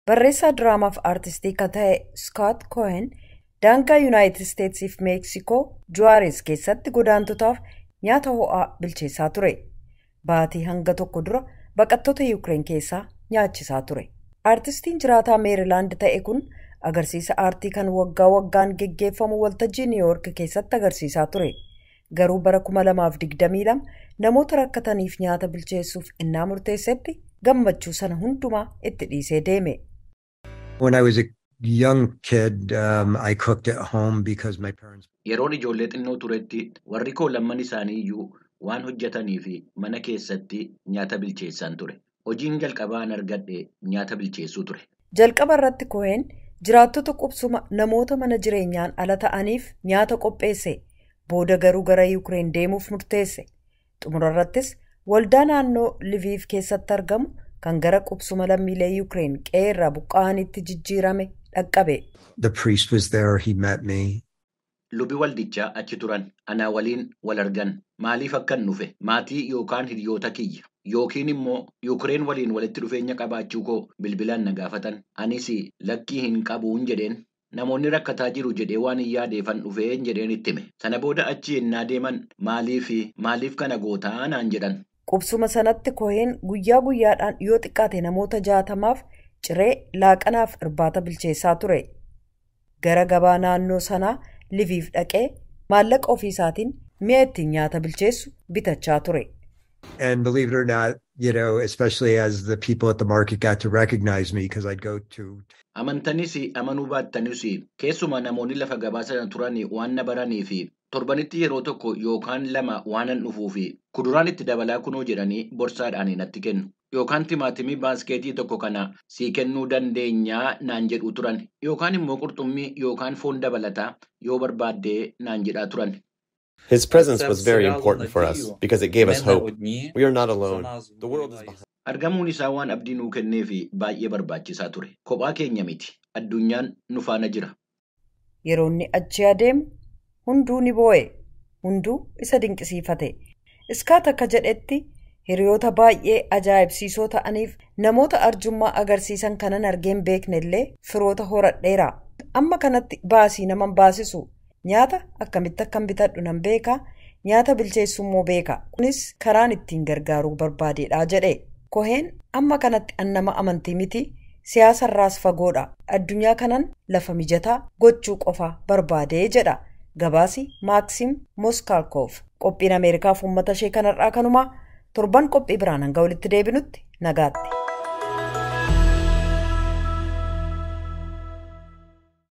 Barreessaa diraamaaf aartistii kan ta'e Scott Cohen daangaa Yuunaayitid Isteetsiif Meeksikoo Juwaares keessatti godaantotaaf nyaata ho'aa bilcheessaa ture. Baatii hanga tokko dura baqattoota Yuukireen keessaa nyaachisaa ture. Aartistiin jiraataa Meerilaand ta'e kun agarsiisa aartii kan waggaa waggaan geggeeffamu waltajjii Niiwuyoork keessatti agarsiisaa ture. Garuu bara 2022 namoota rakkataniif nyaata bilcheessuuf innaa murteessetti gammachuu sana hundumaa itti dhiisee deeme. When I was a young kid, I cooked at home because my parents. Yeroon ijoollee xinnoo turetti warri koo lamman isaanii iyyuu waan hojjetanii fi mana keessatti nyaata bilcheessaan ture. Hojiin jalqabaan argadhe nyaata bilcheessuu ture. Jalqaba irratti Koheen jiraattota qubsuma namoota mana jireenyaan ala ta'aniif nyaata qopheesse. Booda garuu gara Yuukireen deemuuf murteesse. Xumura irrattis waldaa naannoo Liviif keessatti argamu kan gara qubsuma lammiilee Yuukireen qe'ee irraa buqqa'anitti jijjiirame dhaqqabe. The priest was there. He met me. Lubi waldichaa achi turan anaa waliin wal argan. Maaliif akkan dhufe, maatii yookaan hiriyoota kiyya yookiin immoo Yuukireen waliin walitti dhufeenya qabaachuu koo bilbilaan na gaafatan. Anis lakkii hin qabuun jedheen. Namoonni rakkataa jiru jedhee waan hin yaadeefan dhufeen jedheen itti hime. Sana booda achi ennaa deeman maaliif maaliif kana gootaa naan jedhan. Qubsuma sanatti Koheen guyyaa guyyaadhaan yoo xiqqaate namoota 60f ciree, laaqanaaf irbaata bilcheessaa ture. Gara gabaa naannoo sanaa Liviif dhaqee maallaqa ofiisaatiin mi'a ittiin nyaata bilcheessu bitachaa ture. And believe it or not, especially as the people at the market got to recognize me because I'd go to Amantanis amanuu baattanis, keessumaa namoonni lafa gabaa sana turan waan na baranii fi torbanitti yeroo tokko yookaan lama waanan dhufuu fi kuduraan itti dabalaa kunoo jedhanii borsaadhaan natti kennu. Yookaan timaatimii baaskeetii tokko kana sii kennuu dandeenyaa naan jedhu turan. Yookaan immoo qurxummii yookaan foon dabalataa yoo barbaaddee naan jedhaa turan. His presence was very important for us because it gave us hope. We are not alone. The world is behind. Argamuun isaa waan abdii nuu kenneef baay'ee barbaachisaa ture. Kophaa keenya miti. Addunyaan nu faana jira. Yeroo inni achi adeemu hunduu ni boo'e. Hunduu isa dinqisiifate. Iskaat akka jedhetti, hiriyoota baay'ee ajaa'ibsiisoo ta'aniif namoota arjummaa agarsiisan kanan argeen beekne illee firoota horadheera. Amma kanatti baasii naman baasisu. Nyaata akkamitti akkan bitadhu nan beeka. Nyaata bilcheessu immoo beeka. Kunis karaan ittiin gargaaruu barbaadeedha jedhe. Koheen amma kanatti an nama amantii miti. Siyaasarraas fagoodha. Addunyaa kanan lafa mijataa gochuu qofa barbaadee jedha. Gabaasi Maaksim Moskalkoof. Qophiin Ameerikaaf uummata ishee kanarraa kanumaa. Torban qophii biraan hanga walitti deebinutti nagaatti.